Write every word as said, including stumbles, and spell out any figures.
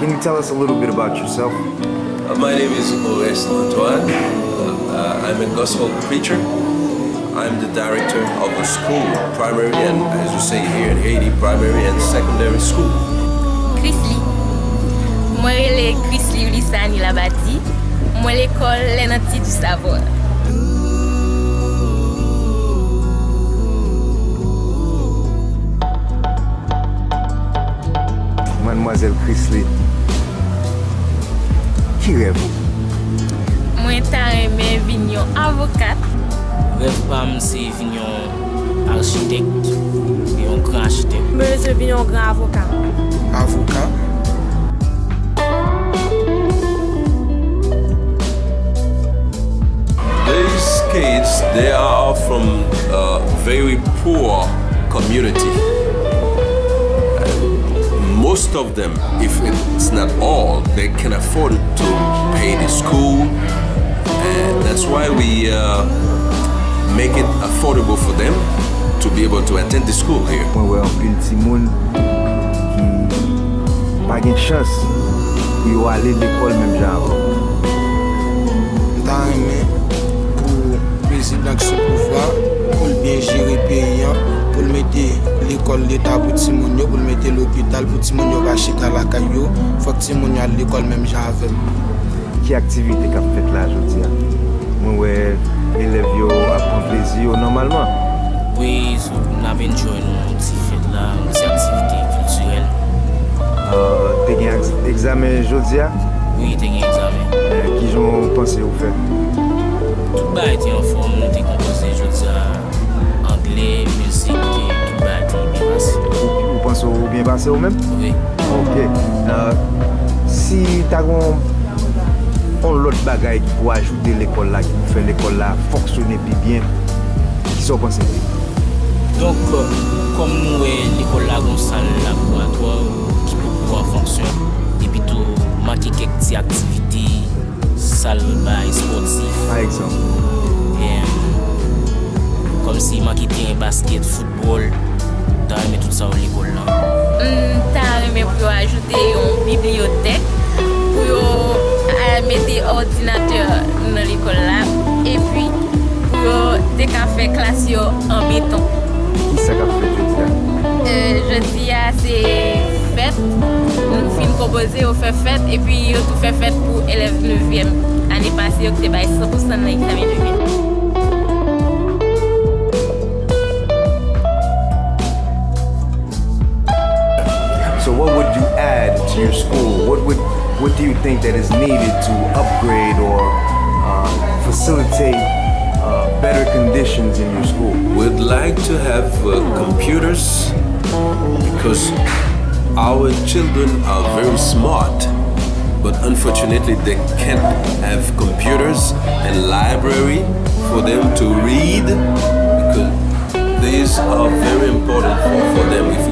Can you tell us a little bit about yourself? Uh, my name is Oreste Antoine. Uh, I'm a gospel preacher. I'm the director of the school, primary and, as you say here in Haiti, primary and secondary school. Chrisly. Mwen rele Chrisly Ulisani Labadie. Mwen lekòl Les Nantis du Savoir. Madmwazèl Chrisly, ki rèv ou? Mwen ta renmen vin yon avokat. Rèv pa m se vin yon achitèk, yon gran achitèk. Mwen bezwen vin yon gran avoka. Avoka. These kids, they are from a very poor community. And most of them, if it's not all, they can afford to pay the school. And that's why we uh, make it affordable for them to be able to attend the school here. Mwen wè anpil timoun ki pa gen chans pou yo ale lekòl menm jan avè w. M ta renmen pou prezidan k sou pouvwa, pou l byen jere peyi an, pou l mete lekòl leta pou timoun yo, pou l mete lopital pou timoun yo ka chita lakay yo. Fòk timoun yo al lekòl menm jan avè m. Ki aktivite k ap fèt la jodi a? Mwen wè elèv yo ap pran plezi yo nòmalman. Wi, n ap enjoy nou yon ti fèt la, yon ti aktivite kiltirèl. Te gen egzamen jodi a? Wi, te gen egzamen. Kijan w panse ou fè? Tout bagay te anfòm, nou te konpoze jodi a. Anglè, mizik, tout bagay te byen pase. Ou panse ou byen pase ou menm? Wi. Ok. Si ta gen yon lòt bagay ki pou ajoute lekòl la, ki pou fè lekòl la fonksyone pi byen, kisa w panse de li? Donk, kòm nou wè lekòl la gon sal laboratwa ki poko an fonksyon, epi tou manke kèk ti aktivite, sal bay espòtif. Pa egzanp? Kòmsi manke teren baskèt, foutbòl, ta renmen tout sa yo lekòl la. M ta renmen pou yo ajoute yon bibliyotèk pou yo mete òdinatè nan lekòl la, epi pou yo te ka fè klas yo an beton. Kisa k ap fèt jodi a? Jodi a se fèt. Nou fin konpoze, yo fè fèt, epi yo tou fè fèt pou elèv nevyèm ane pase yo ki te bay san pou san nan egzamen nevyèm. So what would you add to your school? What would what do you think that is needed to upgrade or uh, facilitate uh, better conditions in your school? We'd like to have uh, computers because our children are very smart, but unfortunately they can't have computers and library for them to read because these are very important for, for them. If